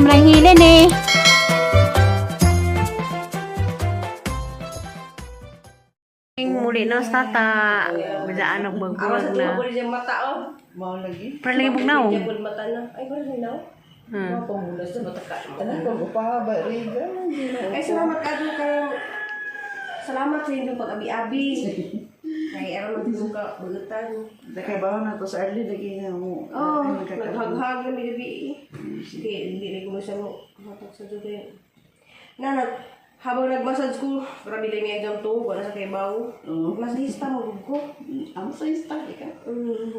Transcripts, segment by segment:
Lang hilin eh. Muli no tata. Bidaan og Awas bagbulag sa na. tuwa ko diyang mata oh. Mao lagi. Para lagi bugnaw. Diyan ko mata na. Ay, parang hinaw. Mga pamulas sa mata ka. Ano pag upahaba riga. Ay, salamat ka doon kay. Salamat sa inyong pag-abi-abi. Kay aron magdung ka bagutan. Kay bawo na to sa early lagi nga mo. Oh, naghag-hag na may gabi eh. Kay hindi na ko sa mo. Matag sa dyan. Na, nag, habang nag-massage ko, grabe lang yung exam to, wala sa kay bawo. Oo. Masahista mo ko. Amo sa ista ka.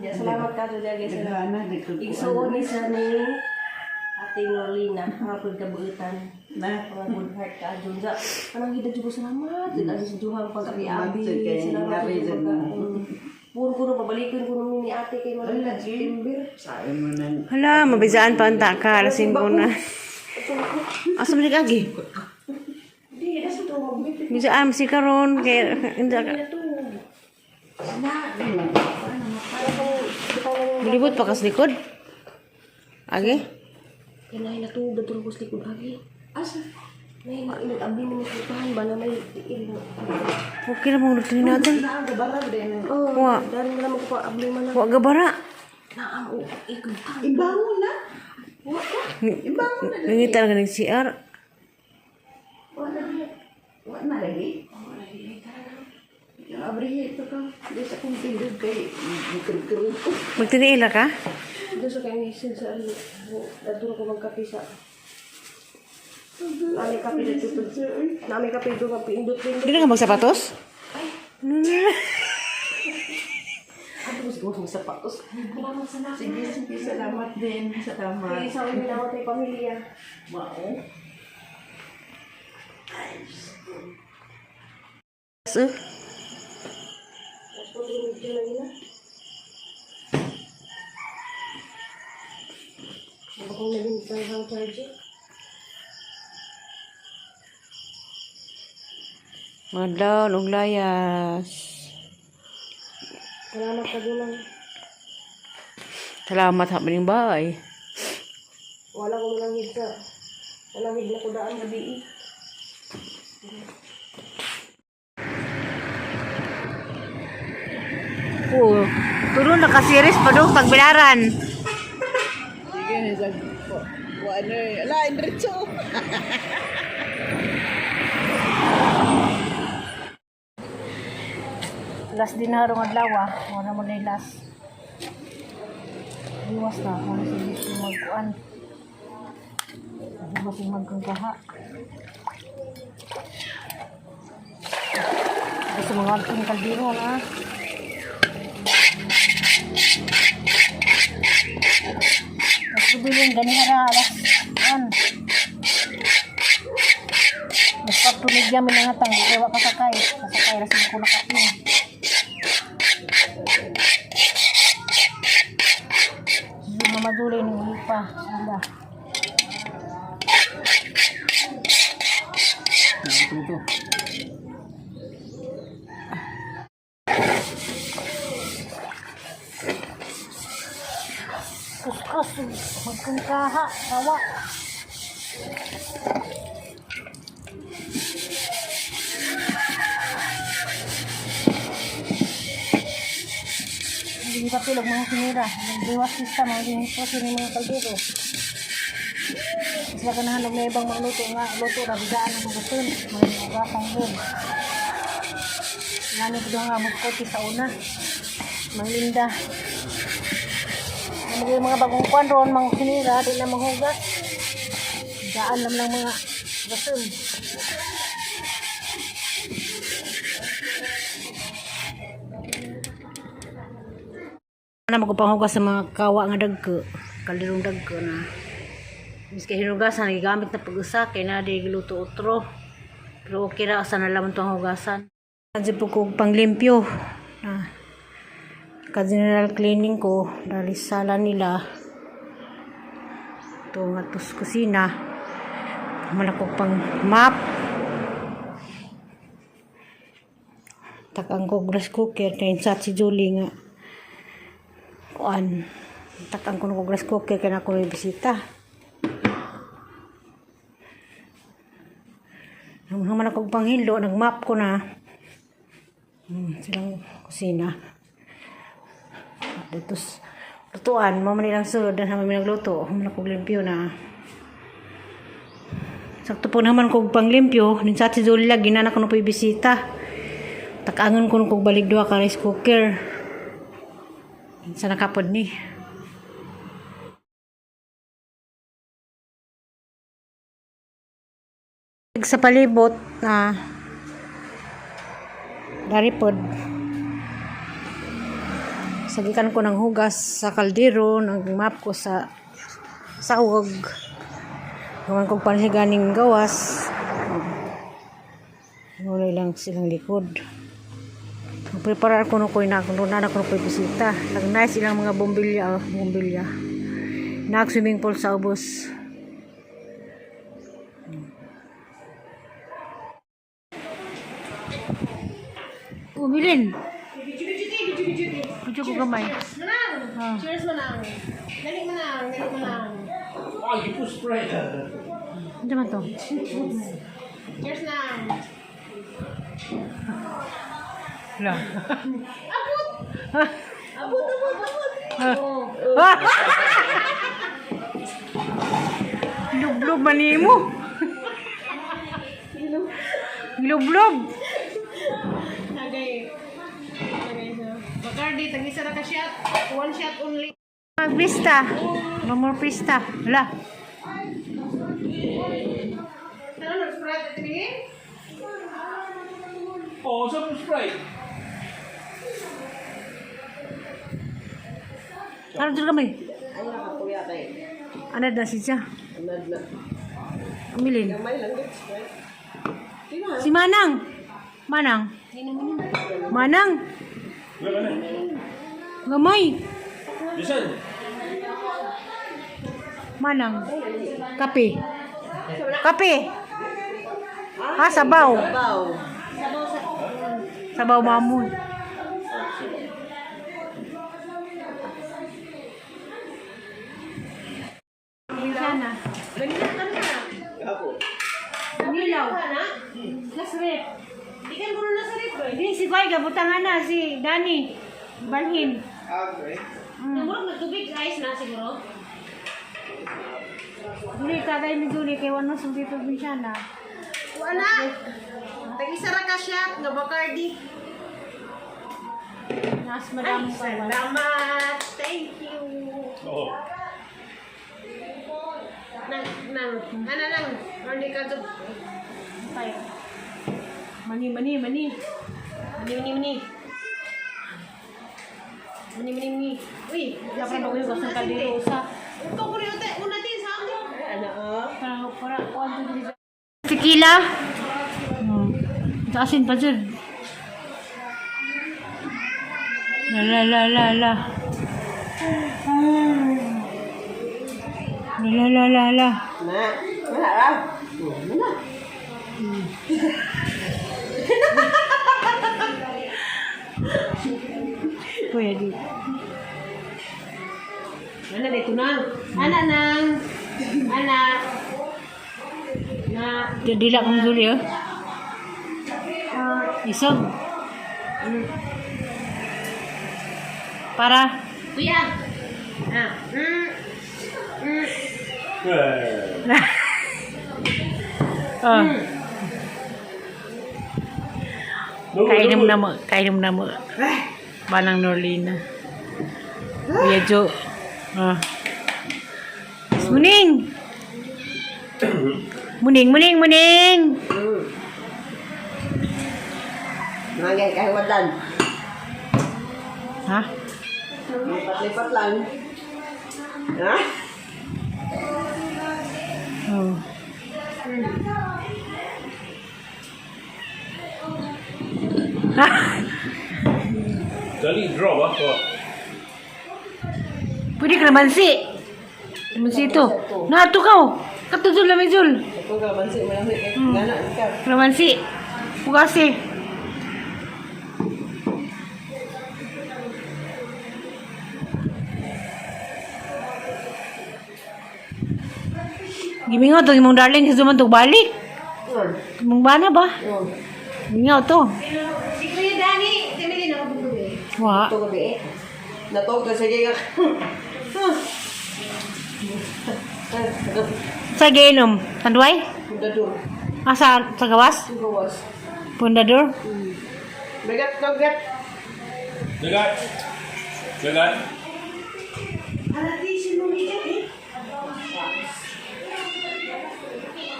Ya, salamat ka doon dyan. Daghana di ko. Igsuon ni siya ni Ate Norlina, mga pagkabuutan. Na. Mga good heart ka, Junja. Anong hidad ko salamat. Mm. Ano sa juhang pag-abi-abi. Salamat, kay Salamat sa Nari dyan. Puro ko pabalikin ko nung ni ate kay Wala Manila. lagi. Timber. Saon mo nang Hala, mabisaan pa ang taka. Alas 5 na. Asa man agi? Di, nasa to. Magbibit Bisaan si karon kay hindi ka. na to. na. Para kung bitaw na Mulibot pa kas likod. Agi? Kaya na to. Dadulog ko sa likod agi. Asa? May nag-abi ni Miss Lupahan ba na may tiil mo. Okay na mong lutuin natin. Na ang gabara din. Oh, Wa. Dari na lang magpa-abli man na. Wa gabara. Naam, oh, ikaw. Ibangon na. Wa ka. Ibangon na. Nangita ka ng CR. Wala lagi. Wala na lagi. Yung abrihe ito ka. Di sa kong tindog kay mukrug-krug ko. Magtiniila ka? Doon sa kayong isin sa ano, doon ko magkape sa. Nami kape dito. Nami kape doon kape indot din. Hindi na ka magsapatos? Ato ko siguro sa sapatos. Salamat sa lahat. Sige, sige. Salamat din. Salamat. Kaya sa ulo na tayo pamilya. Mao. So, Tapos ko din medyo lagi na. Ano kung naging isang charge eh? Madlaw og layas. Salamat ka doon lang. Salamat ha maning bahay. Wala ko manang hid sa. Walang hid na kudaan gabi eh. Oo. Tulo naka-series pa dong tagbilaran. Sige, nasa ano eh. Ala, Enricho. Last din na harong adlaw ah. Wala mo na yung last. Iwas na. Wala si gusto magkuan. Wala si magkangkaha. Gusto mga ating kaldero na. Mas bilin gani ara alas an. Mas pagtulig yamin ang atang ewa kasakay. Kasakay ra ko nakapin. Hindi mamadulay ng uli pa. Sila. Ito. Kuskus. Magkungkaha. Kawa. Hindi pa tulog mga sinira. Nagdiwas sista mga ginito sini mga kaldero. Sila ganahan og na ibang mga luto nga luto ra bidaan ang gusto mga ugasang dun. Ngani ko nga magkote sa una. Manglinda. Ang mga bagong kwan roon, mga sinira, di na manghugas. Daan lang lang mga gasol. Ano magpanghugas sa mga kawa nga dagko, kalderong dagko na. Miski hinugasan, gigamit na pag-usa, kay na di giluto otro. Pero okay ra, asa na lamang itong hugasan. Kasi po ko panglimpyo. Na, ka-general cleaning ko, dahil sala nila. Ito nga to sa kusina. Malakog pang map. Takang ko rice cooker, kay sa si Julie nga. Kuan. Takang ko ng rice cooker, kaya na ako may bisita. Human ako panghilo, nagmap ko na. Silang kusina. Dito lutuan, mao man nilang sulod na naman nagluto. Human ako limpyo na. Sakto po naman kog panglimpyo, nin sa si Zulia ginana ko no po'y bisita. Takangon ko kog balik duha ka rice cooker. Sa nakapod ni. Sa palibot na dari pod sagikan ko ng hugas sa kaldero, nagmap ko sa sawag. Gawan kog pansiganing gawas. Wala lang silang likod. Preparar ko no koy na kuno na kuno koy bisita. Nag nice ilang mga bombilya, oh, bombilya. Nag swimming pool sa ubos. Umilin. Medyo ko gamay. Manang! Cheers, Manang! Dali, Manang! Dali, Manang! Oh, you put spray. Ano man to? Cheers, Nang! Wala. Abot! Abot, abot, abot! Oh. Lublob man nimo. Lublob. Tagay. Tagay sa. Bacardi, tag-isa na ka shot. One shot only. Magpista. No more pista. Wala. Ano, nag-sprite at tingin? Oh, some spray. Ano dito gamay? Ay, nakakuya kay. Ano na siya? Anad na. Amilin. Gamay lang gud sprite. Di na. Si Manang. Manang. Manang. Wala na. Gamay. Listen. Manang. Kape. Kape. Ah, sabaw. Baw. Sabaw mamon. Sana. Ganina ka na. Ako. Nilaw. Kana? Last rep. Ikan ko na sa rep, eh. Di si Koy gabutangan na si Danny. Balhin. Okay. Namurag nagtubig ice na siguro. Duli ka kay mi duli kay wano sumbi probinsya na. Wala. Tag-isa ra ka shot nga Bacardi. Nas madam Ay, salamat. Thank you. Oh. Nang, nang, ana nang, Orny ka to. Tayo. Mani mani mani. Mani, mani, mani. Mani, mani, mani. Uy, Dapat ba ko sa kaldero sa Ito ko rin, una din sa akin. Ano oh? para para kuan to dili. Tequila. Sa asin pa jud. La la la la la. La la la la la. Na. Wala ra. Oh, na. Kuya di. Ana dito nang. Ana nang. Ana. Na. Di dila kong duli oh. Isog. Para Kuya. Ah. Oh. Kainom na mo, kainom na mo. Banang Norlina. Kuya Jo. Ah. Muning. Muning, muning, muning. Nangay kay wadan. Ha? Lipat-lipat lang. Ha? Oh. Dali drop ah. Oh. Pwede ka naman si. Naman si ito. Nato ka oh. Katuzul na Zul. Ako ka bansi mo lang eh. Gana ka. Kalamansi. Pugasi. Gimingo to imong darling sa duman balik. Mong bana ba? Oh. Mingaw to. Si Kuya Danny, timili na ako gabi. Wa. Ito gabi eh. Natog ka sige ka. Sa giinom? Tanduay? Pundador. Ah, sa gawas? Gawas. Pundador? Bigat, bigat. Dagat. Dagat.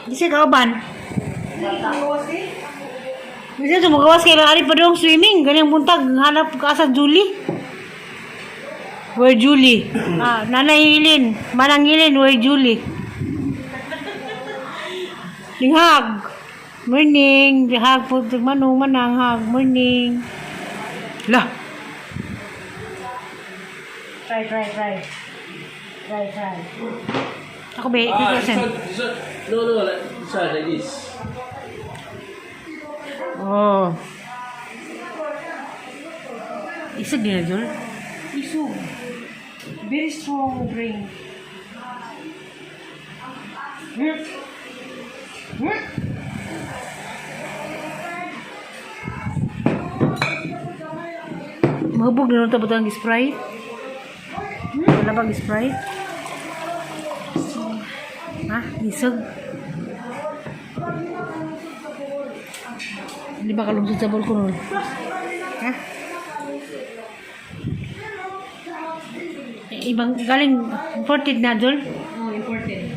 Di siya kauban. Gawas eh. Bisa sumugawas kay ari pa dong swimming. Ganyang buntag hanap ka sa Julie. Where Julie? Ah, Nanay Hilin. Manang Hilin, where Julie? Linghag. Morning. Lihag po. Manong, manang, hag. Morning. Lah. Try, try, try. Try, try. Ako ba? Ah, Ikaw, this Sen. one, this one. No, like this one, like this. Oh. Isog din na, Jul. Isog. Very strong drink. Mahubog na nung tabot ang Sprite. Wala bang Sprite? Ha? Isog? Hindi ba kalungsod sa balkon nun? Ha? Eh, ibang galing imported na, Jol? Oh, imported.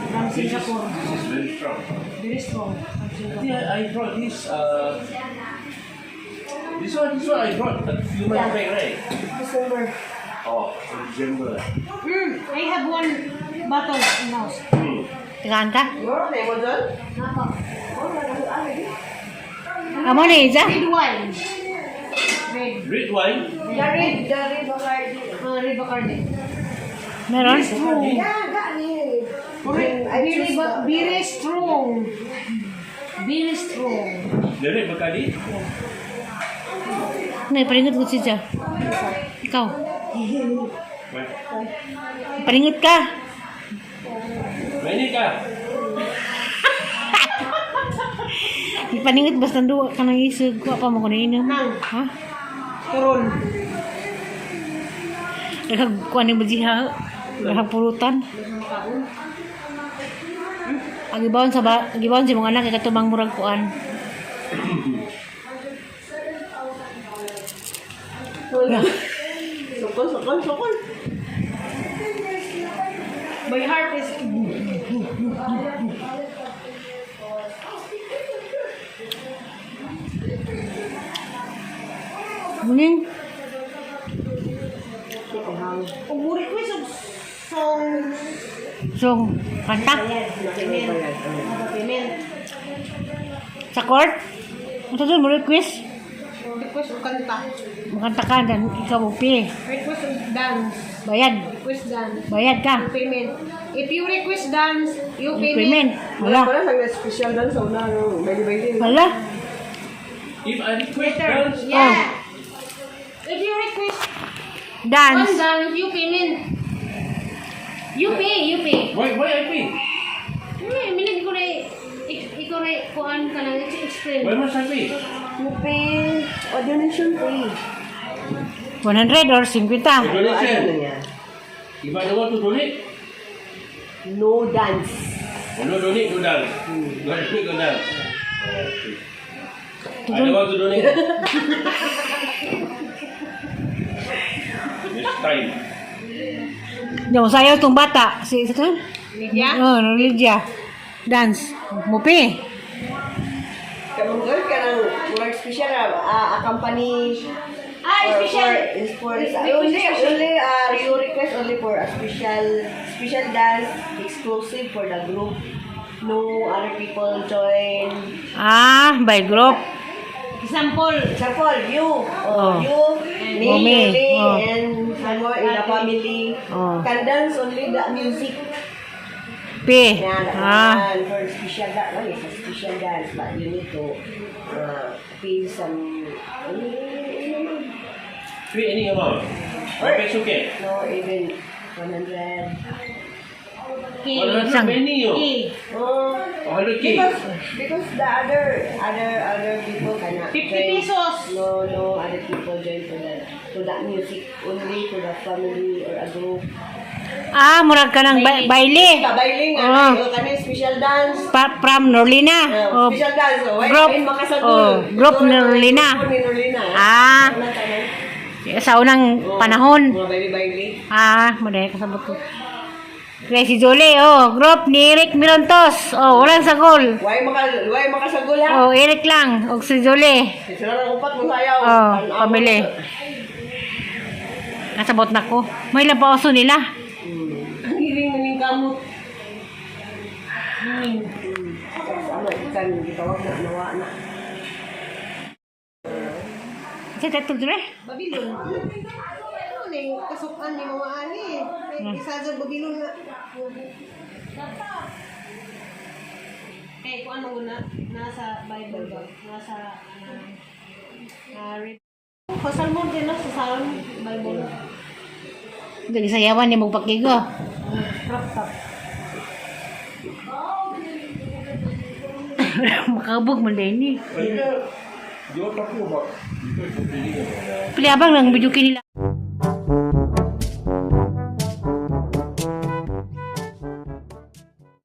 From This is, Singapore. this is very strong. Very strong. From I Singapore. think I brought this. This one I brought a few months back, right? December. Oh, in December. I have one bottle in house. Tagaan ka? Mo, na mo dyan? Napa. Amo na, Iza? Red wine. Red. Red wine. Dari, dari Bacardi. Red Bacardi. Meron? Yeah, gani. I Very, choose very strong. Very strong. The red Bacardi. Nay, paringot ko siya. Ikaw. Why? Paringot ka. Mainit ka. Paningot basta duwa ka nang isog. Kuha pa mo ko na inom. Ha? Turon. Daghag kuha ni Bujiha. Daghag pulutan. Ang ibawon sa ba, ang ibawon sa mga anak kay katubang murag kuan. Sukol, sukol, sukol. My heart is Muning Ug mo request og song. So, kanta Payment. Payment. sa court. Unsa dun mo request? Request og kanta. Makanta ka dan ikaw mo pi. Request og dance. Bayad. Request dance. Bayad ka. Payment. If you request dance, you payment. Payment. Wala. Wala. Wala sa special dance sa una. No? Baili-baili. Wala. If I request dance, Yeah. If you request one Dance. dance, you payment. You pay, you pay. why I pay? Eh, minag ko rin, ikaw rin, kuan ka lang, explain. Why must I pay? You pay. O, donation pay. 100 or 50. The donation. Ano niya? If I don't want to donate, No dance. oh, no donate, no dance. No donate, no dance. Okay. I don't want to donate. Next time. Di mo sayaw tong bata. Si isa to? Lydia? Oh, no, Lydia. Dance. Mupi. Kamungol ka ng murag special na accompany Ah, special. For, is for, only you request only for a special dance exclusive for the group. No other people join. Ah, by group. Example. Example, you, Oh. oh, you, me, Oh, me. Yuli, Oh. and some more in the family. Oh. Can dance only the music. P. Yeah, that Ah. one for special, that one is a special dance, but you need to pay some. Pay any amount. 1 peso can. No, even 100. 100K. 100 many oh. K. Oh. 100K. Because the other people cannot 50 join. pesos. No, other people join to that music, only to the family or a group. Ah, murag ka ng baile. Kabailing Oh. ano, kani special dance. Pa from Norlina. Oh, Oh, special dance. Oh, why group. why makasagol? Oh, group Ito, Norlina. Grupo ni Norlina. Ah. Ano, tanan? Sa unang Oh, panahon. Mga baile-baile. Ah, mo kasabot ko. Kaya si Jolie, oh, group ni Eric Mirantos. Oh, walang sagol. Why makasagol ha? Oh, Eric lang, og si Jolie. Sila lang upat mo sayaw. Oh, Tanaw. pamili. Kasabot na ko. May labauso nila. Ang hiling na ning kamot. Hiling. Tapos ano, ikan, gitawag na, nawa na. Sa tatlo dire? Babilon. Ano na yung kasukan ni Mama Ani? May isa dyan, Babilon na. Eh, kung ano na, nasa Bible ba? Nasa, uh, Salmon din, no? Sa Salmon, Bible. Dili sayawan ni mo pakigo. Crop top. Makabog man din ni. Di ba talking about? Pili abang lang video nila.